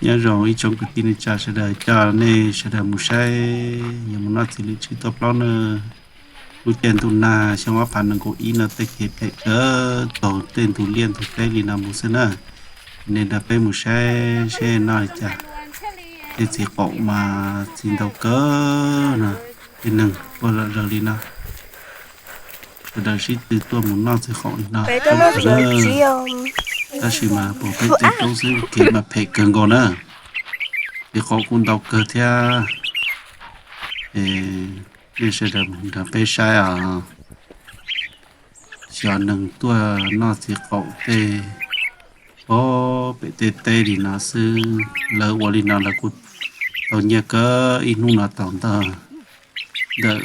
Nyob zoo ib tsoom kwv tij neej tsa sawv daws, coj nej sawv daws mus saib, yuav mus noj txiv lwm tswb tuaj plaub na. Lub caij ntuj nag xyoo ob phav nees nkaum ib no tej kev phem kawg, taug tej ntug liaj ntug teb li no mus xwb na. Nej nrog peb mus saib seb noj li cas. Tej txiv qaum mas txiv ntau kawg no, tej neeg tuaj zom zaws li no. Sawv daws sib tw tuaj mus noj txiv qaum li no. Tab sis mas pom peb tej roob xwb, kev mas phem kawg nkaus na. Txiv qaum kuj ntau kawg thiab. Nej sawv daws mus nrog peb saib os. Xyov neeg tuaj noj txiv qaum tej pem tej teb li no xwb, lawv ua li no lawv kuj tau nyiaj kawg, ib hnub no tau ntau ntawm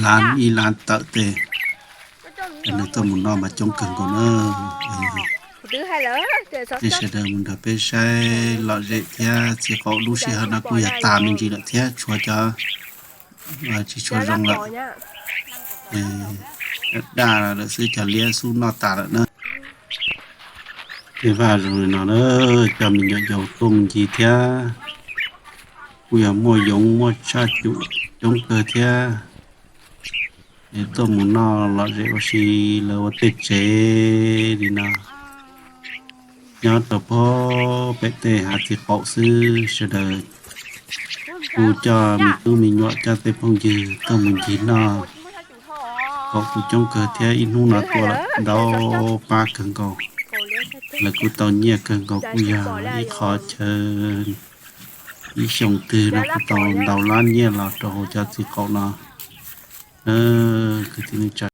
lab ib lab tawm tej. Cov neeg tuaj mus noj mas coob kawg nkaus na. Nej sawv daws mus nrog peb saib lom zem thiab. Txiv qaum lub sij hawm no kuj yog tas me ntsis lawm thiab, tshuav cov tsis tshua zoo lawm, daj daj lawm xwb, cov liab xub noj tas lawm na. Tej vaj zoo li no na, cov me nyuam yaus tuaj mus ncig thiab, kuj yog muaj yoov muaj tshaj cum coob kawg thiab. Es tuaj mus noj lom zem ua si, lawv ua tej tsev li no, nyob rau pem pem tej hav txiv qaum xwb. Sawv daws kuj coj me tub me nyuam coj tej phooj ywg tuaj mus ncig noj, qaum kuj coob kawg thiab, ib hnub no tuaj ntau pab kawg nkaus. Lawv kuj tau nyiaj kawg nkaus, kuj yog ib qho chaw ib xyoo twg no kuj tau ntau lab nyiaj los rau hauv cov txiv qaum no. Kwv tij neej tsa